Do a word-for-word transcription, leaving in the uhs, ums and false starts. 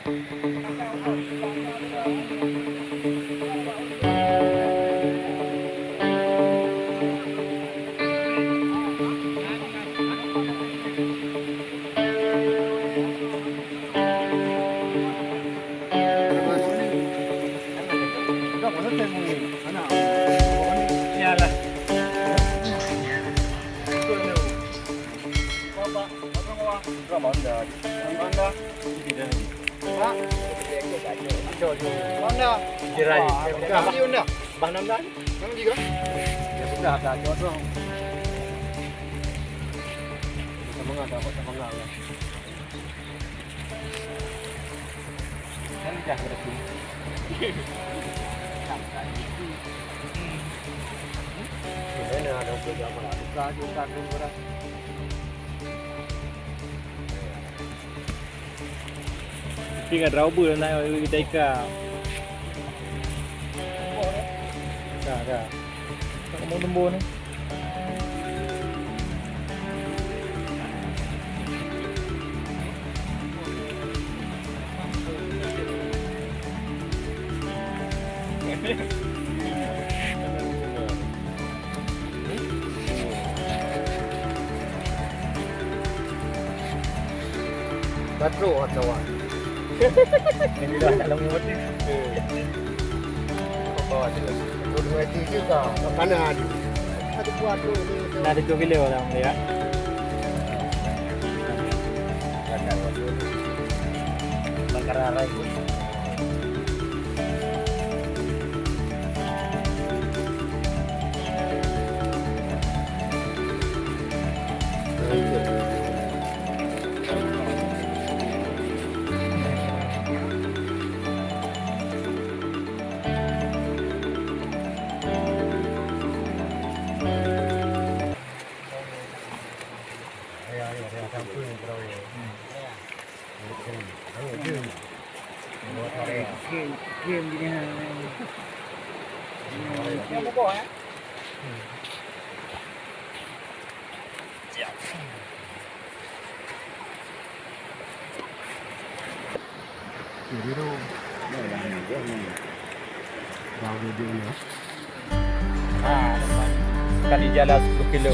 Bang Nanda. Bang Nanda. Bang Nanda. Ya sudah, dah, jawab dong. Semangat, dah, semangat lah. Kan dah berarti. Ini ada kerja apa? Buka, buka, buka. Tapi ka draw beu nak kita ikan. Dah, dah. Tak mau lembu ni. Batrok kawan. Ini dah dalam mulut ni. Apa tu? Dua tu juga. Makanan. Ada kuat tu. Nah, ada dua kilo lah, ya. Bakar rai. Ha, sekali jalan sepuluh kilo.